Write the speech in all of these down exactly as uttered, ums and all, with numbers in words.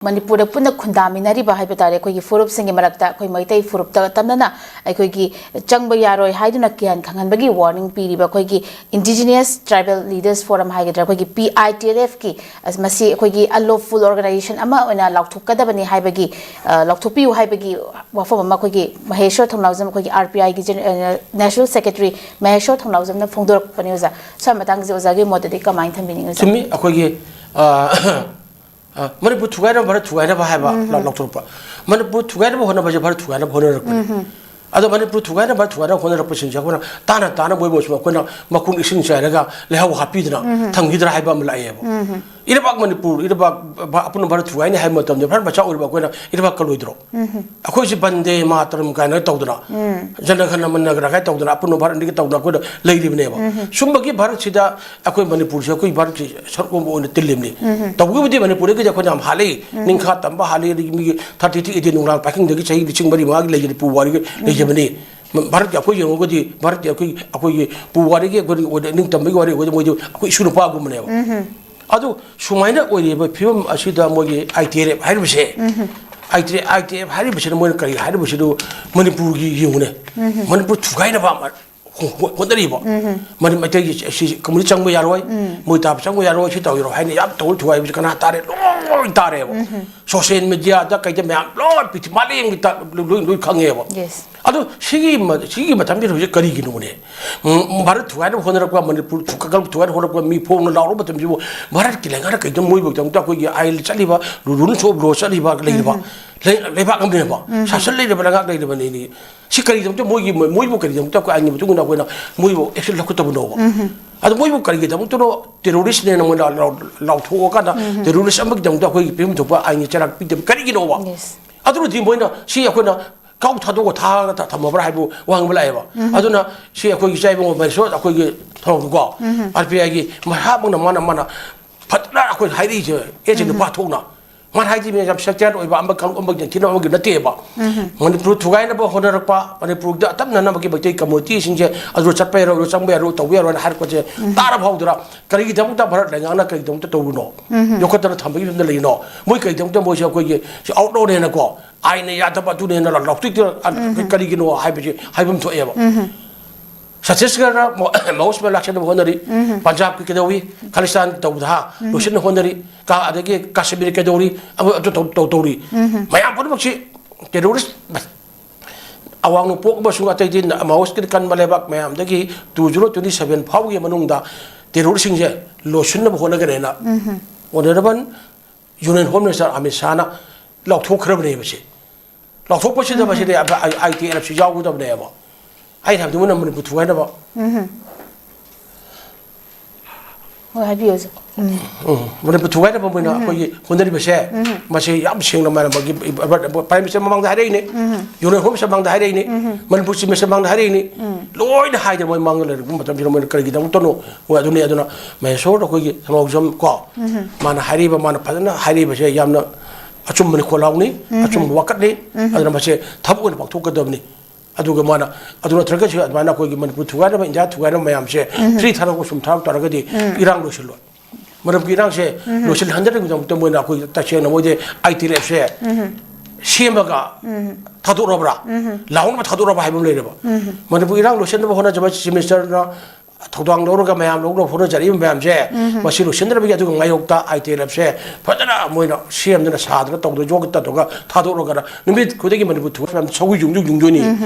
ꯃꯅꯤꯄꯨꯔꯗ ꯄꯨꯟꯅ ꯈꯨꯟꯗꯥꯃꯤꯟꯅꯔꯤꯕ ꯍꯥꯏꯕ ꯇꯥꯔꯦ, ꯑꯩꯈꯣꯏꯒꯤ ꯐꯨꯔꯨꯞꯁꯤꯡꯒꯤ ꯃꯔꯛꯇ ꯑꯩꯈꯣꯏ ꯃꯩꯇꯩ ꯐꯨꯔꯨꯞꯇ ꯇꯝꯅꯅ ꯑꯩꯈꯣꯏꯒꯤ ꯆꯪꯕ ꯌꯥꯔꯣꯏ ꯍꯥꯏꯗꯨꯅ ꯀꯤꯍꯟ ꯈꯪꯍꯟꯕꯒꯤ ꯋꯥꯔꯅꯤꯡ ꯄꯤꯔꯤꯕ ꯑꯩꯈꯣꯏꯒꯤ Indigenous Tribal Leaders Forum ꯍꯥꯏꯒꯗ꯭ꯔꯥ, ꯑꯩꯈꯣꯏꯒꯤ P I T L F ꯀꯤ, ꯑꯁ, ꯃꯁꯤ ꯑꯩꯈꯣꯏꯒꯤ unlawful organization ꯑꯃ ꯑꯣꯏꯅ ꯂꯥꯎꯊꯣꯛꯀꯗꯕꯅꯤ ꯍꯥꯏꯕꯒꯤ, ꯑ, ꯂꯥꯎꯊꯣꯛꯄꯤꯌꯨ ꯍꯥꯏꯕꯒꯤ ꯋꯥꯐꯝ ꯑꯃ ꯑꯩꯈꯣꯏꯒꯤ ꯃꯍꯦꯁꯣꯔ ꯊꯧꯅꯥꯎꯖꯝ, ꯑꯩꯈꯣꯏꯒꯤ R P I ꯒꯤ ꯖꯦꯅ-, ꯑ, National Secretary ꯃꯍꯦꯁꯣꯔ ꯊꯧꯅꯥꯎꯖꯝꯅ ꯐꯣꯡꯗꯣꯔꯛꯄꯅꯤ, ꯑꯣꯖꯥ꯫ ꯁ꯭ꯋꯥꯏ ꯃꯇꯥꯡꯁꯦ ꯑꯣꯖꯥꯒꯤ ꯃꯣꯠꯇꯗꯤ ꯀꯃꯥꯏꯅ ꯊꯝꯕꯤꯅꯤꯡꯉꯤ, ꯑꯣꯖꯥ? ꯆꯨꯝꯃꯤ꯫ ꯑꯩꯈꯣꯏꯒꯤ, ꯑ, ꯑ, ꯃꯅꯤꯄꯨꯔ ꯊꯨꯒꯥꯏꯅꯕ, ꯚꯥꯔꯠ ꯊꯨꯒꯥꯏꯅꯕ ꯍꯥꯏꯕ ꯂꯥꯎ-, ꯂꯥꯎꯊꯣꯔꯛꯄ꯫ ꯃꯅꯤꯄꯨꯔ ꯊꯨꯒꯥꯏꯅꯕ ꯍꯣꯠꯅꯕꯁꯦ ꯚꯥꯔꯠ ꯊꯨꯒꯥꯏꯅꯕ ꯍꯣꯠꯅꯔꯛꯄꯅꯤ꯫ ꯑꯗꯣ ꯃꯅꯤꯄꯨꯔ ꯊꯨꯒꯥꯏꯅꯕ, ꯊꯨꯒꯥꯏꯅꯕ ꯍꯣꯠꯅꯔꯛꯄꯁꯤꯡꯁꯦ ꯑꯩꯈꯣꯏꯅ ꯇꯥꯅ ꯇꯥꯅ ꯃꯣꯏꯕꯨ ꯑꯩꯈꯣꯏꯅ ꯃꯈꯣꯡ ꯏꯁꯤꯡ ꯆꯥꯏꯔꯒ ꯂꯩꯍꯥꯎ ꯍꯥꯞꯄꯤꯗꯅ ꯊꯝꯈꯤꯗ꯭ꯔꯥ ꯍꯥꯏꯕ ꯑꯃ ꯂꯥꯛꯑꯦꯕ꯫ ꯏꯔꯩꯕꯥꯛ ꯃꯅꯤꯄꯨꯔ, ꯏꯔꯩꯕꯥꯛ ꯚꯥ-, ꯑꯄꯨꯟꯕ ꯚꯥꯔꯠ ꯊꯨꯒꯥꯏꯅꯤ ꯍꯥꯏꯕ ꯃꯇꯝꯗ ꯚꯥꯔꯠ ꯃꯆꯥ ꯑꯣꯏꯔꯤꯕ ꯑꯩꯈꯣꯏꯅ ꯏꯔꯩꯕꯥꯛ ꯀꯜꯂꯣꯏꯗ꯭ꯔꯣ? ꯑꯩꯈꯣꯏꯁꯦ ꯕꯟꯗꯦ ꯃꯥꯇꯔꯝ ꯀꯥꯏꯅ ꯇꯧꯗꯅ, ꯖꯅ ꯒꯅ ꯃꯅ ꯒꯅ ꯀꯥꯏꯅ ꯇꯧꯗꯅ, ꯑꯄꯨꯟꯕ ꯚꯥꯔꯠ ꯑꯅꯤꯒꯤ ꯇꯧꯗꯅ ꯑꯩꯈꯣꯏꯅ ꯂꯩꯔꯤꯕꯅꯦꯕ꯫ ꯁꯨꯝꯕꯒꯤ ꯚꯥꯔꯠꯁꯤꯗ ꯑꯩꯈꯣꯏ ꯃꯅꯤꯄꯨꯔꯁꯦ ꯑꯩꯈꯣꯏ ꯚꯥꯔꯠꯀꯤ ꯁꯔꯨꯛ ꯑꯃ ꯑꯣꯏꯅ ꯇꯤꯜꯂꯤꯕꯅꯤ꯫ ꯇꯧꯕꯕꯨꯗꯤ ꯃꯅꯤꯄꯨꯔꯗꯒꯤꯗꯤ ꯑꯩꯈꯣꯏꯅ ꯌꯥꯝ ꯍꯥꯜꯂꯤ, ꯅꯤꯡꯈꯥ ꯇꯝꯕ ꯍꯥꯜꯂꯤ, ꯑꯗꯒꯤ ꯃꯤꯒꯤ ꯊꯥꯔꯇꯤ ꯊ꯭ꯔꯤ ꯑꯦ ꯗꯤ ꯅꯣꯡꯅꯥꯡ ꯄꯥꯏꯈꯤꯡꯗꯒꯤ ꯆꯍꯤ ꯂꯤꯁꯤꯡ ꯃꯔꯤ ꯃꯉꯥꯒꯤ ꯂꯩꯖꯔꯤ, ꯄꯨ ꯋꯥꯔꯤꯒ ꯂꯩꯖꯕꯅꯤ꯫ ꯚꯥꯔꯠꯀꯤ ꯑꯩꯈꯣꯏ ꯌꯦꯡꯉꯨꯔꯒꯗꯤ ꯚꯥꯔꯠꯀꯤ ꯑꯩꯈꯣꯏ, ꯑꯩꯈꯣꯏꯒꯤ ꯄꯨ ꯋꯥꯔꯤꯒꯤ ꯑꯩꯈꯣꯏ ꯑꯣꯏꯅ ꯅꯤꯡꯇꯝꯕꯒꯤ ꯋꯥꯔꯤ ꯑꯣꯏꯗ ꯃꯣꯏꯗꯤ ꯑꯩꯈꯣꯏ ꯏꯁꯨ ꯅꯨꯄꯥꯒꯨꯝꯕꯅꯦꯕ꯫ ꯑꯗꯨ ꯁꯨꯃꯥꯏꯅ ꯑꯣꯏꯔꯤꯕ ꯐꯤꯕꯝ ꯑꯁꯤꯗ ꯃꯣꯏꯒꯤ I T L F ꯍꯥꯏꯔꯤꯕꯁꯦ, I T, I T F ꯍꯥꯏꯔꯤꯕꯁꯤꯅ ꯃꯣꯏꯅ ꯀꯔꯤ ꯍꯥꯏꯔꯤꯕꯁꯤꯗ ꯃꯅꯤꯄꯨꯔꯒꯤ ꯌꯦꯡꯉꯨꯅꯦ, ꯃꯅꯤꯄꯨꯔ ꯊꯨꯒꯥꯏꯅꯕ ꯑꯃ ꯍꯣ-, ꯍꯣ-, ꯍꯣꯠꯅꯔꯤꯕ꯫ ꯃꯅꯤ-, ꯃꯩꯇꯩꯒꯤ ꯁꯤ, ꯁꯤ ꯀꯃꯨꯅꯤꯁ ꯆꯪꯕ ꯌꯥꯔꯣꯏ, ꯃꯣꯏ ꯇꯥꯕ ꯆꯪꯕ ꯌꯥꯔꯣꯏ, ꯁꯤ ꯇꯧꯔꯣꯏ ꯍꯥꯏꯅ ꯌꯥꯝ ꯇꯧꯔ ꯊꯨꯒꯥꯏꯕꯁꯤ ꯀꯅꯥ ꯇꯥꯔꯦ? ꯂꯣꯏ ꯇꯥꯔꯦꯕ꯫ ꯁꯣꯁꯤꯌꯦꯜ ꯃꯦꯗꯤꯌꯥꯗ ꯀꯩꯗ ꯃꯌꯥꯝ ꯂꯣꯏ ꯄ꯭ꯔꯤꯊꯤ-, ꯃꯥꯂꯦꯝꯒꯤ ꯇ-, ꯂꯣꯏ, ꯂꯣꯏ ꯈꯪꯉꯦꯕ꯫ ꯑꯗꯨ ꯁꯤꯒꯤ ꯃ-, ꯁꯤꯒꯤ ꯃꯇꯝꯁꯤꯗ ꯍꯧꯖꯤꯛ ꯀꯔꯤꯒꯤꯅꯣꯅꯦ? ꯎꯝ, ꯚꯥꯔꯠ ꯊꯨꯒꯥꯏꯅꯕ ꯍꯣꯠꯅꯔꯛꯄ, ꯃꯅꯤꯄꯨꯔ ꯊꯨ-, ꯀ-, ꯊꯨꯒꯥꯏꯅꯕ ꯍꯣꯠꯅꯔꯛꯄ ꯃꯤ ꯐꯣꯡꯅ ꯂꯥꯎꯔꯕ ꯃꯇꯝꯁꯤꯕꯨ ꯚꯥꯔꯠꯀꯤ ꯂꯩꯉꯥꯛꯅ ꯀꯩꯗꯧ ꯃꯣꯏꯕꯨꯗꯃꯛꯇ ꯑꯩꯈꯣꯏꯒꯤ ꯑꯥꯏꯟ ꯆꯠꯂꯤꯕ, ꯔꯨ-, rules of law ꯆꯠꯂꯤꯕ ꯂꯩꯔꯤꯕ ꯂꯩ-, ꯂꯩꯕꯥꯛ ꯑꯃꯅꯦꯕ꯫ ꯁꯥꯁꯟ ꯂꯩꯔꯤꯕ ꯂꯩꯉꯥꯛ ꯂꯩꯔꯤꯕꯅꯤ꯫ ꯁꯤ ꯀꯔꯤꯒꯤꯗꯃꯛꯇ ꯃꯣꯏꯒꯤ, ꯃꯣꯏꯕꯨ ꯀꯔꯤꯒꯤꯗꯃꯛꯇ ꯑꯩꯈꯣꯏ ꯑꯥꯏꯟꯒꯤ ꯃꯇꯨꯡ ꯏꯟꯅ ꯑꯩꯈꯣꯏꯅ ꯃꯣꯏꯕꯨ action ꯂꯧꯈꯠꯇꯕꯅꯣꯕ? ꯑꯗꯣ ꯃꯣꯏꯕꯨ ꯀꯔꯤꯒꯤꯗꯃꯛꯇꯅꯣ terroristꯅꯦꯅ ꯃꯣꯏꯅ ꯂꯥꯎ-, ꯂꯥꯎꯊꯣꯛꯑꯀꯥꯟꯗ terrorist ꯑꯃꯒꯤꯗꯃꯛꯇ ꯑꯩꯈꯣꯏꯒꯤ ꯄꯤꯐꯝ ꯊꯣꯛꯄ ꯑꯥꯏꯟꯒꯤ ꯆꯩꯔꯥꯛ ꯄꯤꯗꯕ ꯀꯔꯤꯒꯤꯅꯣꯕ? ꯑꯗꯨꯅꯗꯤ ꯃꯣꯏꯅ ꯁꯤ ꯑꯩꯈꯣꯏꯅ ꯀꯥꯎ ꯊꯥꯗꯣꯛꯑ ꯊꯥꯔꯒ ꯊ-, ꯊꯝꯃꯕ꯭ꯔꯥ ꯍꯥꯏꯕ ꯋꯥ ꯍꯪꯕ ꯂꯥꯛꯑꯦꯕ꯫ ꯑꯗꯨꯅ ꯁꯤ ꯑꯩꯈꯣꯏꯒꯤ ꯏꯆꯥ ꯏꯕꯨꯡꯉꯣ ꯃꯍꯦꯁꯣꯔ ꯑꯩꯈꯣꯏꯒꯤ ꯊꯧꯔꯝꯗꯀꯣ, R P Iꯒꯤ ꯃꯁꯥꯃꯛꯅ ꯃꯥꯅ, ꯃꯥꯅ ꯐꯖꯅ ꯑꯩꯈꯣꯏ ꯍꯥꯏꯔꯛꯏꯁꯦ, ꯑꯦ, ꯁꯤ ꯅꯨꯄꯥ ꯊꯣꯛꯅ ꯃꯥꯅ ꯍꯥꯏꯗꯤ ꯌꯥꯝ ꯁꯦꯛꯇꯔ ꯑꯣꯏꯕ ꯑꯃ ꯀꯥꯡꯂꯨꯞ ꯑꯃꯒꯤ ꯅꯤꯡꯊꯤꯅꯕ ꯑꯃꯒꯤ ꯅꯠꯇꯦꯕ꯫ ꯃꯅꯤꯄꯨꯔ ꯊꯨꯒꯥꯏꯅꯕ ꯍꯣꯠꯅꯔꯛꯄ, ꯃꯅꯤꯄꯨꯔꯗ ꯑꯇꯞꯅꯅꯕꯒꯤ ꯃꯩꯇꯩ ꯀꯝꯃꯨꯅꯤꯇꯤꯁꯤꯡꯁꯦ ꯑꯗꯨ ꯆꯠꯄ ꯌꯥꯔꯣꯏ, ꯑꯗꯨ ꯆꯪꯕ ꯌꯥꯔꯣꯏ, ꯇꯧꯕ ꯌꯥꯔꯣꯏꯅ ꯍꯥꯏꯔꯛꯄꯁꯦ ꯇꯥꯔ ꯐꯥꯎꯗ꯭ꯔꯥ? ꯀꯔꯤꯒꯤꯗꯕꯨꯛꯇ ꯚꯥꯔꯠ ꯂꯩꯉꯥꯛꯅ ꯀꯔꯤꯒꯤꯗꯃꯛꯇ ꯇꯧꯔꯨꯅꯣ? ꯌꯣꯛꯈꯠꯇꯅ ꯊꯝꯕꯒꯤ ꯐꯤꯕꯝꯗ ꯂꯩꯔꯤꯅꯣ? ꯃꯣꯏ ꯀꯔꯤꯒꯤꯗꯃꯛꯇ ꯃꯣꯏꯁꯦ ꯑꯩꯈꯣꯏꯒꯤ ꯁꯤ ꯑꯥꯎꯠꯂꯣꯅꯦꯅꯀꯣ, ꯑꯥꯏꯟꯅ ꯌꯥꯗꯕ ꯑꯗꯨꯅꯦꯅ ꯂꯥꯎꯊꯣꯛꯇꯣꯏ ꯀꯔꯤꯒꯤꯅꯣ ꯍꯥꯏꯕꯁꯤ ꯍꯥꯏꯐꯝ ꯊꯣꯛꯑꯦꯕ꯫ ꯁꯠꯇꯤꯁꯒꯔꯗ ꯃꯍꯧꯁꯃ ꯂꯥꯛꯁꯟꯅꯕ ꯍꯣꯠꯅꯔꯤ, ꯄꯟꯖꯥꯕꯀꯤ ꯀꯩꯗꯧꯏ, ꯈꯥꯂꯤꯁꯇꯥꯟ ꯇꯧꯕꯗ ꯍꯥ, ꯂꯣꯏꯁꯤꯟꯅ ꯍꯣꯠꯅꯔꯤ, ꯀꯥ-, ꯑꯗꯒꯤ ꯀꯥꯁꯃꯤꯔ ꯀꯩꯗꯧꯔꯤ, ꯑꯃ ꯑꯗꯨ ꯇꯧ-, ꯇꯧ-, ꯇꯧꯔꯤ꯫ ꯃꯌꯥꯝ ꯄꯨꯝꯅꯃꯛꯁꯤ ꯇꯦꯔꯣꯔꯤꯁ ꯑꯋꯥꯡ ꯅꯣꯡꯄꯣꯛ ꯑꯃꯁꯨꯡ ꯑꯇꯩꯗꯤ ꯃꯍꯧꯁꯀꯤ ꯀꯟꯕ ꯂꯩꯕꯥꯛ ꯃꯌꯥꯝꯗꯒꯤ two zero twenty seven ꯐꯥꯎꯒꯤ ꯃꯅꯨꯡꯗ ꯇꯦꯔꯣꯔꯤꯁꯁꯤꯡꯁꯦ ꯂꯣꯏꯁꯤꯟꯅꯕ ꯍꯣꯠꯅꯒꯅꯦꯅ honourable union home minister Amit ꯁꯥꯍꯅ ꯂꯥꯎꯊꯣꯛꯈ꯭ꯔꯕꯅꯦꯕ ꯁꯤ꯫ ꯂꯥꯎꯊꯣꯛꯄꯁꯤꯗ ꯃꯁꯤꯗꯤ ꯑꯥꯏ ꯇꯤ ꯑꯦꯜ ꯑꯦꯐꯁꯤ ꯌꯥꯎꯒꯗꯕꯅꯦꯕ꯫ ꯑꯩꯅ ꯍꯥꯏꯕꯗꯤ ꯃꯣꯏꯅ ꯃꯅꯤꯄꯨꯔ ꯊꯨꯒꯥꯏꯅꯕ꯫ ꯍꯣꯏ, ꯍꯥꯏꯕꯤꯌꯨ, ꯁꯦ꯫ ꯎꯝ, ꯃꯅꯤꯄꯨꯔ ꯊꯨꯒꯥꯏꯅꯕ ꯃꯣꯏꯅ ꯑꯩꯈꯣꯏꯒꯤ ꯍꯣꯠꯅꯔꯤꯕꯁꯦ, ꯃꯁꯤ ꯌꯥꯝ ꯁꯦꯡꯅ ꯃꯥꯅ ꯃꯥꯒꯤ ꯄ꯭ꯔꯥꯏꯝ ꯃꯤꯅꯤꯁꯇꯔ ꯃꯃꯥꯡꯗ ꯍꯥꯏꯔꯛꯏꯅꯦ, ꯌꯨꯅꯤꯌꯟ ꯍꯣꯝ ꯃꯤꯅꯤꯁꯇꯔ ꯃꯃꯥꯡꯗ ꯍꯥꯏꯔꯛꯏꯅꯦ, ꯃꯅꯤꯄꯨꯔ ꯆꯤꯐ ꯃꯤꯅꯤꯁꯇꯔ ꯃꯃꯥꯡꯗ ꯍꯥꯏꯔꯛꯏꯅꯦ, ꯂꯣꯏꯅ ꯍꯥꯏꯗꯅ ꯃꯣꯏ ꯃꯃꯥꯡꯗ ꯂꯩꯔꯛꯄ ꯃꯇꯝꯁꯤꯗ ꯃꯣꯏꯅ ꯀꯔꯤꯒꯤꯗꯃꯛꯇꯅꯣ ꯃꯣꯏ ꯑꯗꯨꯅꯤ꯫ ꯑꯗꯨꯅ ꯃꯍꯦꯁꯣꯔꯗ ꯑꯩꯈꯣꯏꯒꯤ ꯁꯃꯥꯎꯖꯝ ꯀꯣ, ꯃꯥꯅ ꯍꯥꯏꯔꯤꯕ, ꯃꯥꯅ ꯐꯖꯅ ꯍꯥꯏꯔꯤꯕꯁꯦ ꯌꯥꯝꯅ ꯑꯆꯨꯝꯕꯅꯤ, ꯈꯣꯜꯂꯥꯎꯅꯤ, ꯑꯆꯨꯝꯕ ꯋꯥꯀꯠꯅꯤ꯫ ꯑꯗꯨꯅ ꯃꯁꯤ ꯊꯕꯛ ꯑꯣꯏꯅ ꯄꯥꯡꯊꯣꯛꯀꯗꯕꯅꯤ꯫ ꯑꯗꯨꯒ ꯃꯥꯅ ꯑꯗꯨ ꯅꯠꯇ꯭ꯔꯒꯁꯨ ꯑꯗꯨꯃꯥꯏꯅ ꯑꯩꯈꯣꯏꯒꯤ ꯃꯅꯤꯄꯨꯔ ꯊꯨꯒꯥꯏꯅꯕ, ꯏꯟꯗꯤꯌꯥ ꯊꯨꯒꯥꯏꯅꯕ ꯃꯌꯥꯝꯁꯦ ꯐ꯭ꯔꯤ ꯊꯥꯗꯣꯛꯄ ꯁꯨꯝ ꯊꯥꯗꯣꯛ ꯇꯥꯔꯒꯗꯤ ꯏꯔꯥꯡ ꯂꯣꯏꯁꯤꯜꯂꯣꯏ꯫ ꯃꯔꯝꯗꯤ ꯏꯔꯥꯡꯁꯦ ꯂꯣꯏꯁꯤꯜꯍꯟꯗꯅꯕꯒꯤꯗꯃꯛꯇ ꯃꯣꯏꯅ ꯑꯩꯈꯣꯏ ꯇꯁꯦꯡꯅ ꯃꯣꯏꯗꯤ ꯑꯥꯏ ꯇꯤ ꯑꯦꯜ ꯑꯦꯐꯁꯦ ꯁꯦꯝꯃꯒ ꯊꯥꯗꯣꯛꯔꯕ꯭ꯔꯥ, ꯂꯥꯎꯅꯕ ꯊꯥꯗꯣꯛꯔꯕ ꯍꯥꯏꯕ ꯑꯃ ꯂꯩꯔꯦꯕ꯫ ꯃꯅꯤꯄꯨꯔ ꯏꯔꯥꯡ ꯂꯣꯏꯁꯤꯟꯅꯕ ꯍꯣꯠꯅꯖꯕ ꯆꯤꯐ ꯃꯤꯅꯤꯁꯇꯔꯅ ꯊꯧꯗꯥꯡ ꯂꯧꯔꯒ ꯃꯌꯥꯝ ꯂꯧꯅꯕ ꯍꯣꯠꯅꯖꯔꯛꯏꯕ ꯃꯌꯥꯝꯁꯦ, ꯃꯁꯤ ꯂꯣꯏꯁꯤꯟꯗꯅꯕꯒꯤ ꯑꯗꯨꯒ ꯉꯥꯌꯣꯛꯇ ꯑꯥꯏ ꯇꯤ ꯑꯦꯜ ꯑꯦꯐꯁꯦ ꯐꯖꯅ ꯃꯣꯏꯅ ꯁꯦꯝꯗꯅ ꯁꯥꯗꯅ ꯇꯧꯗꯅ ꯌꯣꯛꯀ ꯇꯧꯔꯒ ꯊꯥꯗꯣꯛꯂꯒ ꯅꯨꯃꯤꯠ ꯈꯨꯗꯤꯡꯒꯤ ꯃꯅꯤꯄꯨꯔ ꯊꯨꯒꯥꯏꯕ ꯁꯧꯒꯤ ꯌꯨꯡꯗꯨ ꯌꯨꯡꯗꯣꯏꯅꯤ꯫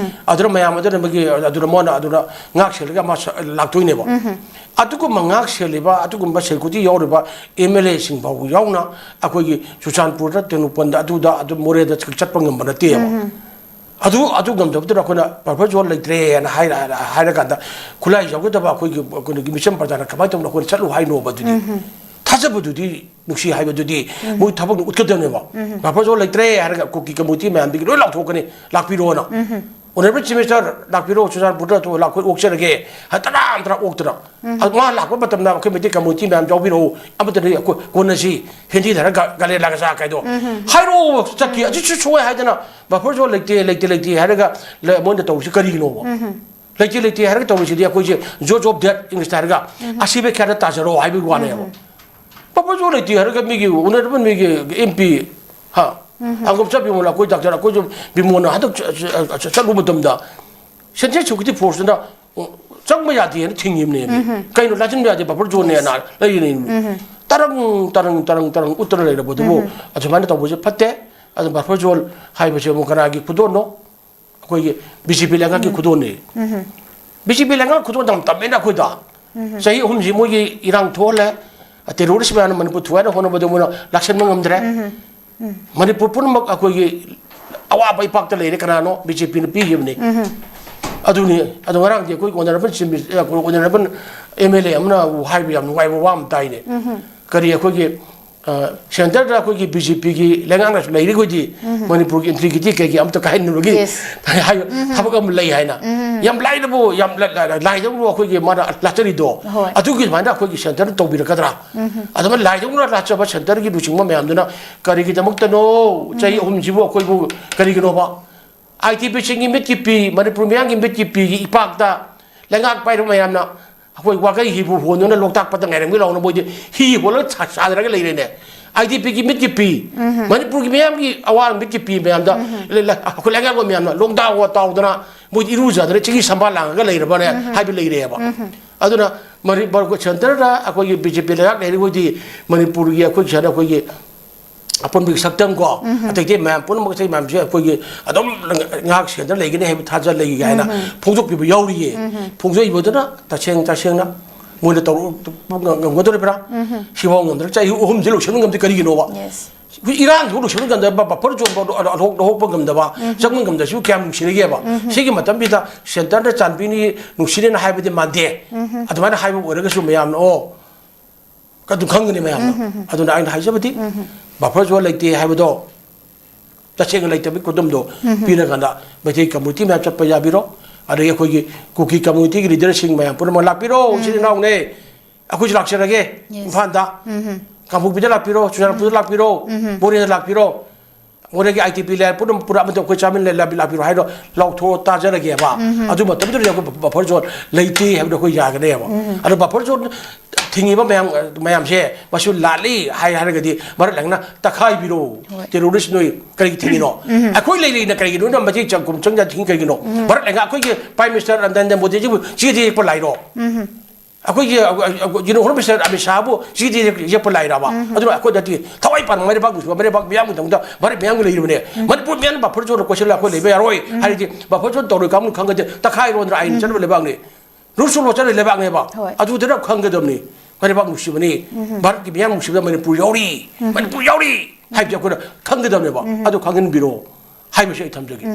ꯑꯗꯨꯅ ꯃꯌꯥꯝ ꯑꯗꯨꯅ ꯃꯣꯏꯒꯤ ꯑꯗꯨꯅ ꯃꯣꯏꯅ ꯑꯗꯨꯅ ꯉꯥꯛ ꯁꯦꯜꯂꯒ ꯑꯃ ꯁ-, ꯂꯥꯛꯇꯣꯏꯅꯦꯕ꯫ ꯑꯗꯨꯒꯨꯝꯕ ꯉꯥꯛ ꯁꯦꯜꯂꯤꯕ, ꯑꯗꯨꯒꯨꯝꯕ ꯁꯦꯀ꯭ꯌꯨꯔꯤꯇꯤ ꯌꯥꯎꯔꯤꯕ ꯑꯦꯝ ꯑꯦꯜ ꯑꯦꯁꯤꯡ ꯐꯥꯎꯕ ꯌꯥꯎꯅ ꯑꯩꯈꯣꯏꯒꯤ ꯆꯨꯔꯆꯥꯟꯄꯨꯔꯗ, ꯇꯦꯡꯅꯧꯄꯜꯗ, ꯑꯗꯨꯗ, ꯑꯗꯨ ꯃꯣꯔꯦꯗ ꯆꯠꯄ ꯉꯝꯕ ꯅꯠꯇꯦꯕ꯫ ꯑꯗꯨ, ꯑꯗꯨ ꯉꯝꯗꯕꯗꯨꯅ ꯑꯩꯈꯣꯏꯅ ꯕꯐꯔ ꯖꯣꯟ ꯂꯩꯇ꯭ꯔꯦꯅ ꯍꯥꯏꯔ-, ꯍꯥꯏꯔꯀꯥꯟꯗ ꯈꯨꯠꯂꯥꯏ ꯌꯥꯎꯖꯗꯕ ꯑꯩꯈꯣꯏꯒꯤ, ꯑꯩꯈꯣꯏꯒꯤ ꯃꯤꯆꯝ ꯄ꯭ꯔꯖꯥꯅ ꯀꯃꯥꯏꯅ ꯇꯧꯅ ꯑꯩꯈꯣꯏꯅ ꯆꯠꯂꯨ ꯍꯥꯏꯅꯣꯕ ꯑꯗꯨꯗꯤ? ꯊꯥꯖꯕꯗꯨꯗꯤ, ꯅꯨꯡꯁꯤ ꯍꯥꯏꯕꯗꯨꯗꯤ ꯃꯣꯏ ꯊꯕꯛꯅ ꯎꯠꯀꯗꯕꯅꯦꯕ꯫ ꯕꯐꯔ ꯖꯣꯟ ꯂꯩꯇ꯭ꯔꯦ ꯍꯥꯏꯔꯒ ꯀꯨꯀꯤ ꯀꯝꯃꯨꯅꯤꯇꯤ ꯃꯌꯥꯝꯗꯒꯤ ꯂꯣꯏ ꯂꯥꯎꯊꯣꯛꯀꯅꯤ, ꯂꯥꯛꯄꯤꯔꯣꯅ꯫ ꯑꯣꯅꯔꯦꯕꯜ ꯆꯤꯐ ꯃꯤꯅꯤꯁꯇꯔ ꯂꯥꯛꯄꯤꯔꯣ, ꯆꯨꯔꯆꯥꯟꯄꯨꯔꯗ ꯂꯥꯛꯄ ꯑꯣꯛꯆꯔꯒꯦ, ꯍꯥꯏ ꯇꯔꯥ ꯇꯔꯥ ꯑꯣꯛꯇꯅ꯫ ꯑꯗꯨ ꯃꯥ ꯂꯥꯛꯄ ꯃꯇꯝꯗ ꯑꯩꯈꯣꯏ ꯃꯩꯇꯩ ꯀꯝꯃꯨꯅꯤꯇꯤ ꯃꯌꯥꯝ ꯌꯥꯎꯕꯤꯔꯛꯎ, ꯑꯃꯠꯇ ꯅꯣꯏ ꯑꯩꯈꯣꯏ ꯀꯣꯟꯅꯁꯤ, ꯍꯤꯟꯗꯤꯗ ꯍꯥꯏꯔꯒ ꯒꯥꯂꯦ ꯂꯥꯒ ꯆꯥ ꯀꯥꯏꯗꯣ ꯍꯥꯏꯔꯛꯑꯣ꯫ ꯆꯠꯈꯤ꯫ ꯑꯗꯨꯁꯨ ꯁꯣꯏ ꯍꯥꯏꯗꯅ ꯕꯐꯔ ꯖꯣꯟ ꯂꯩꯇꯦ, ꯂꯩꯇꯦ, ꯂꯩꯇꯦ ꯍꯥꯏꯔꯒ ꯂ-, ꯃꯣꯏꯅ ꯇꯧꯔꯤꯁꯤ ꯀꯔꯤꯒꯤꯅꯣꯕ? ꯂꯩꯇꯦ, ꯂꯩꯇꯦ ꯍꯥꯏꯔꯒ ꯇꯧꯔꯤꯁꯤꯗꯤ ꯑꯩꯈꯣꯏꯁꯦ ꯖꯣꯖ ꯑꯣꯐ ꯗꯦꯠ ꯏꯪꯂꯤꯁꯇ ꯍꯥꯏꯔꯒ ꯑꯁꯤꯕ ꯈꯌꯥꯗ ꯇꯥꯖꯔꯣ ꯍꯥꯏꯕꯒꯤ ꯋꯥꯅꯦꯕ꯫ ꯕꯐꯔ ꯖꯣꯟ ꯂꯩꯇꯦ ꯍꯥꯏꯔꯒ ꯃꯤꯒꯤ ꯑꯣꯅꯔꯦꯕꯜ ꯃꯤꯒꯤ ꯑꯦꯝ ꯄꯤ, ꯍꯥ? ꯑꯪꯒꯣꯝꯆꯥ ꯕꯤꯃꯣꯜ, ꯑꯩꯈꯣꯏ ꯗꯥꯛꯇꯔ, ꯑꯩꯈꯣꯏꯁꯨ ꯕꯤꯃꯣꯜꯅ ꯍꯟꯗꯛ ꯆ-, ꯆ-, ꯆ-, ꯆꯠꯂꯨꯕ ꯃꯇꯝꯗ ꯁꯦꯟꯇ꯭ꯔꯦꯜ ꯁꯦꯀ꯭ꯌꯨꯔꯤꯇꯤ ꯐꯣꯔꯁꯇꯨꯅ, ꯑ, ꯆꯪꯕ ꯌꯥꯗꯦꯅ ꯊꯤꯡꯉꯤꯕꯅꯦꯃꯤ꯫ ꯀꯩꯅꯣ, ꯂꯥꯆꯟꯕ ꯌꯥꯗꯦ, ꯕꯐꯔ ꯖꯣꯟꯅꯦꯅ ꯂꯩꯔꯤꯅꯦꯃꯤ꯫ ꯇꯔꯪ, ꯇꯔꯪ, ꯇꯔꯪ, ꯇꯔꯪ ꯎꯠꯇꯅ ꯂꯩꯔꯕꯗꯨꯕꯨ ꯑꯁꯨꯃꯥꯏꯅ ꯇꯧꯕꯁꯦ ꯐꯠꯇꯦ꯫ ꯑꯗꯨ ꯕꯐꯔ ꯖꯣꯟ ꯍꯥꯏꯕꯁꯦ ꯑꯃꯨꯛ ꯀꯅꯥꯒꯤ ꯈꯨꯗꯣꯜꯅꯣ? ꯑꯩꯈꯣꯏꯒꯤ ꯕꯤ ꯖꯦ ꯄꯤ ꯂꯩꯉꯥꯛꯀꯤ ꯈꯨꯗꯣꯜꯅꯤ꯫ ꯕꯤ ꯖꯦ ꯄꯤ ꯂꯩꯉꯥꯛ ꯈꯨꯗꯣꯜ ꯌꯥꯝ ꯇꯝꯃꯦꯅ ꯑꯩꯈꯣꯏꯗ꯫ ꯆꯍꯤ ꯑꯍꯨꯝꯁꯤ ꯃꯣꯏꯒꯤ ꯏꯔꯥꯡ ꯊꯣꯛꯍꯜꯂꯦ꯫ ꯇꯦꯔꯣꯔꯤꯁ ꯃꯌꯥꯝꯅ ꯃꯅꯤꯄꯨꯔ ꯊꯨꯒꯥꯏꯅ ꯍꯣꯠꯅꯕꯗ ꯃꯣꯏꯅ ꯂꯥꯛꯁꯟꯕ ꯉꯝꯗ꯭ꯔꯦ꯫ ꯃꯅꯤꯄꯨꯔ ꯄꯨꯝꯅꯃꯛ ꯑꯩꯈꯣꯏꯒꯤ ꯑꯋꯥꯕ ꯏꯄꯥꯛꯇ ꯂꯩꯔꯦ꯫ ꯀꯅꯥꯅꯣ? ꯕꯤ ꯖꯦ ꯄꯤꯅ ꯄꯤꯈꯤꯕꯅꯤ꯫ ꯑꯗꯨꯅꯤ꯫ ꯑꯗꯣ ꯉꯔꯥꯡꯗꯤ ꯑꯩꯈꯣꯏ ꯑꯣꯅꯔꯦꯕꯜ ꯆꯤꯐ ꯃꯤꯅꯤꯁ-, ꯑꯦ, ꯑꯩꯈꯣꯏ ꯑꯣꯅꯔꯦꯕꯜ ꯑꯦꯝ ꯑꯦꯜ ꯑꯦ ꯑꯃꯅ ꯍꯥꯏꯕ ꯌꯥꯝ ꯅꯨꯡꯉꯥꯏꯕ ꯋꯥ ꯑꯃ ꯇꯥꯏꯅꯦ꯫ ꯀꯔꯤ ꯑꯩꯈꯣꯏꯒꯤ, ꯑ, ꯁꯦꯟꯇꯔꯗ ꯑꯩꯈꯣꯏꯒꯤ ꯕꯤ ꯖꯦ ꯄꯤꯒꯤ ꯂꯩꯉꯥꯛꯅꯁꯨ ꯂꯩꯔꯤꯈꯣꯏꯗꯤ ꯃꯅꯤꯄꯨꯔꯒꯤ ꯏꯟꯇ꯭ꯔꯤꯒꯤꯇꯤ ꯀꯩꯒꯤ ꯑꯝꯇ ꯀꯥꯏꯍꯟꯅꯕꯒꯤ Yes. ꯍꯥꯏꯕ ꯊꯕꯛ ꯑꯃ ꯂꯩ ꯍꯥꯏꯅ꯫ ꯌꯥꯝ ꯂꯥꯏꯅꯕꯨ, ꯌꯥꯝ ꯂ-, ꯂ-, ꯂꯥꯏꯗꯧꯅ ꯑꯩꯈꯣꯏꯒꯤ ꯃꯥꯅ ꯂꯥꯠꯆꯔꯤꯗꯣ꯫ ꯍꯣꯏ꯫ ꯑꯗꯨꯒꯤ ꯑꯗꯨꯃꯥꯏꯅ ꯑꯩꯈꯣꯏꯒꯤ ꯁꯦꯟꯇꯔꯅ ꯇꯧꯕꯤꯔꯛꯀꯗ꯭ꯔꯥ? ꯑꯗꯨꯃꯥꯏꯅ ꯂꯥꯏꯗꯧꯅ ꯂꯥꯠꯆꯕ ꯁꯦꯟꯇꯔꯒꯤ ꯂꯨꯆꯤꯡꯕ ꯃꯌꯥꯝꯗꯨꯅ ꯀꯔꯤꯒꯤꯗꯃꯛꯇꯅꯣ ꯆꯍꯤ ꯑꯍꯨꯝꯁꯤꯕꯨ ꯑꯩꯈꯣꯏꯕꯨ ꯀꯔꯤꯒꯤꯅꯣꯕ? ꯑꯥꯏ ꯇꯤ ꯕꯤꯁꯤꯡꯒꯤ ꯃꯤꯠꯀꯤ ꯄꯤ, ꯃꯅꯤꯄꯨꯔ ꯃꯤꯌꯥꯝꯒꯤ ꯃꯤꯠꯀꯤ ꯄꯤꯒꯤ ꯏꯄꯥꯛꯇ ꯂꯩꯉꯥꯛ ꯄꯥꯏꯔꯤꯕ ꯃꯌꯥꯝꯅ ꯑꯩꯈꯣꯏ ꯋꯥꯒꯩ ꯍꯤꯕꯨ ꯍꯣꯟꯗꯨꯅ ꯂꯣꯛꯇꯥꯛ ꯄꯥꯠꯇ ꯉꯥꯏꯔꯝꯒꯦ ꯂꯥꯎꯅ ꯃꯣꯏꯗꯤ ꯍꯤ ꯍꯣꯜꯂꯒ ꯁꯥ-, ꯁꯥꯗꯔꯒ ꯂꯩꯔꯦꯅꯦ꯫ ꯑꯥꯏ ꯗꯤ ꯄꯤꯒꯤ ꯃꯤꯠꯀꯤ ꯄꯤ, ꯃꯅꯤꯄꯨꯔꯒꯤ ꯃꯤꯌꯥꯝꯒꯤ ꯑꯋꯥ ꯃꯤꯠꯀꯤ ꯄꯤ ꯃꯌꯥꯝꯗ ꯂ-, ꯂ-, ꯑꯩꯈꯣꯏ ꯂꯩꯉꯥꯛꯄ ꯃꯌꯥꯝꯅ ꯂꯣꯡꯗꯥ ꯋꯥ ꯇꯥꯎꯗꯅ ꯃꯣꯏꯗꯤ ꯏꯔꯨꯖꯗꯅ ꯆꯤꯡꯍꯤ ꯁꯝꯕꯥꯜ ꯂꯥꯡꯉꯒ ꯂꯩꯔꯕꯅꯦ ꯍꯥꯏꯕ ꯂꯩꯔꯦꯕ꯫ ꯑꯗꯨꯅ ꯃꯅꯤ-, ꯃꯅꯤꯄꯨꯔ ꯁꯦꯟꯇꯔꯗ ꯑꯩꯈꯣꯏꯒꯤ ꯕꯤ ꯖꯦ ꯄꯤ ꯂꯩꯉꯥꯛ ꯂꯩꯔꯤꯈꯣꯏꯗꯤ ꯃꯅꯤꯄꯨꯔꯒꯤ ꯑꯩꯈꯣꯏ ꯁꯤꯗ ꯑꯩꯈꯣꯏꯒꯤ ꯑꯄꯨꯟꯕꯒꯤ ꯁꯛꯇꯝ ꯀꯣ, ꯑꯇꯩ ꯑꯇꯩ ꯃꯌꯥꯝ ꯄꯨꯝꯅꯃꯛ, ꯑꯇꯩ ꯃꯌꯥꯝꯁꯦ ꯑꯩꯈꯣꯏꯒꯤ ꯑꯗꯨꯝ ꯉꯥꯏꯍꯥꯛ ꯁꯦꯟꯇꯔ ꯂꯩꯒꯅꯤ ꯍꯥꯏꯕ ꯊꯥꯖ ꯂꯩ ꯍꯥꯏꯅ ꯐꯣꯡꯗꯣꯛꯄꯤꯕ ꯌꯥꯎꯔꯤꯌꯦ꯫ ꯐꯣꯡꯗꯣꯛꯏꯕꯗꯨꯅ ꯇꯁꯦꯡ ꯇꯁꯦꯡꯅ ꯃꯣꯏꯅ ꯇꯧꯔ-, ꯉꯝꯒꯗꯧꯔꯤꯕ꯭ꯔꯥ? ꯁꯤꯐꯥꯎ ꯉꯝꯗ꯭ꯔ ꯆꯍꯤ ꯑꯍꯨꯝꯁꯦ ꯂꯣꯏꯁꯤꯟꯕ ꯉꯝꯗꯦ ꯀꯔꯤꯒꯤꯅꯣꯕ? Yes. ꯑꯩꯈꯣꯏ ꯏꯔꯥꯡꯁꯤꯕꯨ ꯂꯣꯏꯁꯤꯟꯕ ꯉꯝꯗꯕ, ꯕꯐꯔ ꯖꯣꯟ ꯐꯥꯎ ꯂꯧꯍꯣꯛ-, ꯂꯧꯍꯣꯛꯄ ꯉꯝꯗꯕ, ꯆꯪꯕ ꯉꯝꯗꯕꯁꯤꯕꯨ ꯀꯌꯥꯝ ꯅꯨꯡꯁꯤꯔꯒꯦꯕ? ꯁꯤꯒꯤ ꯃꯇꯝꯁꯤꯗ ꯁꯦꯟꯇꯔꯅ ꯆꯥꯟꯕꯤꯅꯤ, ꯅꯨꯡꯁꯤꯅꯦꯅ ꯍꯥꯏꯕꯗꯤ ꯃꯥꯟꯗꯦ꯫ ꯑꯗꯨꯃꯥꯏꯅ ꯍꯥꯏꯕ ꯑꯣꯏꯔꯒꯁꯨ ꯃꯌꯥꯝꯅ, ꯑꯣ, ꯑꯗꯨ ꯈꯪꯒꯅꯤ ꯃꯌꯥꯝꯅ꯫ ꯑꯗꯨꯅ ꯑꯩꯅ ꯍꯥꯏꯖꯕꯗꯤ, ꯕꯐꯔ ꯖꯣꯟ ꯂꯩꯇꯦ ꯍꯥꯏꯕꯗꯣ ꯇꯁꯦꯡꯅ ꯂꯩꯇꯕꯒꯤ ꯈꯨꯗꯝꯗꯣ ꯄꯤꯔꯀꯥꯟꯗ ꯃꯩꯇꯩ ꯀꯝꯃ꯭ꯌꯨꯅꯤꯇꯤ ꯃꯌꯥꯝ ꯆꯠꯄ ꯌꯥꯕꯤꯔꯣ, ꯑꯗꯒꯤ ꯑꯩꯈꯣꯏꯒꯤ ꯀꯨꯀꯤ ꯀꯝꯃ꯭ꯌꯨꯅꯤꯇꯤꯒꯤ ꯂꯤꯗꯔꯁꯤꯡ ꯃꯌꯥꯝ ꯄꯨꯝꯅꯃꯛ ꯂꯥꯛꯄꯤꯔꯣ, ꯏꯆꯤꯜ ꯏꯅꯥꯎꯅꯦ, ꯑꯩꯈꯣꯏꯁꯨ ꯂꯥꯛꯆꯔꯒꯦ ꯏꯝꯐꯥꯜꯗ, ꯀꯥꯡꯄꯣꯛꯄꯤꯗ ꯂꯥꯛꯄꯤꯔꯣ, ꯆꯨꯔꯆꯥꯟꯄꯨꯔꯗ ꯂꯥꯛꯄꯤꯔꯣ, ꯃꯣꯔꯦꯗ ꯂꯥꯛꯄꯤꯔꯣ, ꯃꯣꯔꯦꯒꯤ ꯑꯥꯏ ꯇꯤ ꯄꯤ ꯂꯩꯔꯦ, ꯄꯨꯟꯅ ꯄꯨꯔꯥ ꯑꯃꯗ ꯑꯩꯈꯣꯏ ꯆꯥꯃꯤꯟ ꯂꯩ-, ꯂꯥꯛꯄꯤ-, ꯂꯥꯛꯄꯤꯔꯣ ꯍꯥꯏꯔꯣ, ꯂꯥꯎꯊꯣꯛꯑ ꯇꯥꯖꯔꯒꯦꯕ꯫ ꯑꯗꯨ ꯃꯇꯝꯗꯨꯗꯗꯤ ꯑꯩꯈꯣꯏ ꯕ-, ꯕꯐꯔ ꯖꯣꯟ ꯂꯩꯇꯦ ꯍꯥꯏꯕꯗꯣ ꯑꯩꯈꯣꯏ ꯌꯥꯒꯅꯦꯕ꯫ ꯑꯗꯣ ꯕꯐꯔ ꯖꯣꯟ ꯊꯤꯡꯉꯤꯕ ꯃꯌꯥꯝ, ꯃꯌꯥꯝꯁꯦ ꯃꯁꯤ ꯂꯥꯜꯂꯤ ꯍꯥꯏ ꯍꯥꯏꯔꯒꯗꯤ ꯚꯥꯔꯠ ꯂꯩꯉꯥꯛꯅ ꯇꯛꯈꯥꯏꯕꯤꯔꯣ꯫ ꯍꯣꯏ꯫ ꯇꯦꯔꯣꯔꯤꯁ ꯅꯣꯏ ꯀꯔꯤꯒꯤ ꯊꯤꯡꯉꯤꯅꯣ? ꯑꯩꯈꯣꯏ ꯂꯩꯔꯤꯅ ꯀꯔꯤꯒꯤꯅꯣ? ꯅꯣꯏꯅ ꯃꯩꯇꯩ ꯆꯪ-, ꯀꯨꯝ ꯆꯪꯖ ꯊꯤꯡꯉꯤ ꯀꯔꯤꯒꯤꯅꯣ? ꯚꯥꯔꯠ ꯂꯩꯉꯥꯛ ꯑꯩꯈꯣꯏꯒꯤ ꯄ꯭ꯔꯥꯏꯝ ꯃꯤꯅꯤꯁꯇꯔ ꯅꯔꯦꯟꯗ꯭ꯔ ꯃꯣꯗꯤꯖꯤꯕꯨ ꯆꯦꯗ ꯌꯦꯛꯄ ꯂꯥꯛꯏꯔꯣ? ꯑꯩꯈꯣꯏꯒꯤ, ꯑ, ꯑ, ꯌꯨꯅꯤꯐꯣꯔꯝ ꯃꯤꯅꯤꯁꯇꯔ ꯑꯃꯤꯠ ꯁꯥꯍꯕꯨ ꯆꯦꯗ ꯌꯦꯛ-, ꯌꯦꯛꯄ ꯂꯥꯛꯏꯔꯕ? ꯑꯗꯨꯅ ꯑꯩꯈꯣꯏꯗꯗꯤ ꯊꯋꯥꯏ ꯄꯥꯟꯕ ꯃꯔꯩꯕꯥꯛ ꯅꯨꯡꯁꯤꯕ, ꯃꯔꯩꯕꯥꯛ ꯃꯤꯌꯥꯝꯒꯤꯗꯃꯛꯇ, ꯃꯔꯩ ꯃꯤꯌꯥꯝꯒꯤ ꯂꯩꯔꯤꯕꯅꯦ꯫ ꯃꯅꯤꯄꯨꯔ ꯃꯤꯌꯥꯝꯅ ꯕꯐꯔ ꯖꯣꯟꯗ ꯀꯣꯏꯁꯤꯜꯂꯒ ꯑꯩꯈꯣꯏ ꯂꯩꯕ ꯌꯥꯔꯣꯏ ꯍꯥꯏꯔꯗꯤ, ꯕꯐꯔ ꯖꯣꯟ ꯇꯧꯔꯣꯏ ꯀꯥꯡꯕꯨ ꯈꯪꯒꯗꯤ ꯇꯛꯈꯥꯏꯔꯣꯗꯅ ꯑꯥꯏꯟ ꯆꯠꯅꯕ ꯂꯩꯕꯥꯛꯅꯤ꯫ ꯔꯨꯜꯁ ꯑꯣꯐ ꯂꯣ ꯆꯠꯅ ꯂꯩꯕꯥꯛꯅꯦꯕ꯫ ꯍꯣꯏ꯫ ꯑꯗꯨꯗꯅ ꯈꯪꯒꯗꯕꯅꯤ꯫ ꯃꯔꯩꯕꯥꯛ ꯅꯨꯡꯁꯤꯕꯅꯤ꯫ ꯚꯥꯔꯠꯀꯤ ꯃꯤꯌꯥꯝ ꯅꯨꯡꯁꯤꯕꯗ ꯃꯅꯤꯄꯨꯔ ꯌꯥꯎꯔꯤ꯫ ꯃꯅꯤꯄꯨꯔ ꯌꯥꯎꯔꯤ ꯍꯥꯏꯕꯁꯦ ꯑꯩꯈꯣꯏꯅ ꯈꯪꯒꯗꯕꯅꯦꯕ꯫ ꯑꯗꯨ ꯈꯪꯍꯟꯕꯤꯔꯣ ꯍꯥꯏꯕꯁꯤ ꯑꯩ ꯊꯝꯖꯒꯦ꯫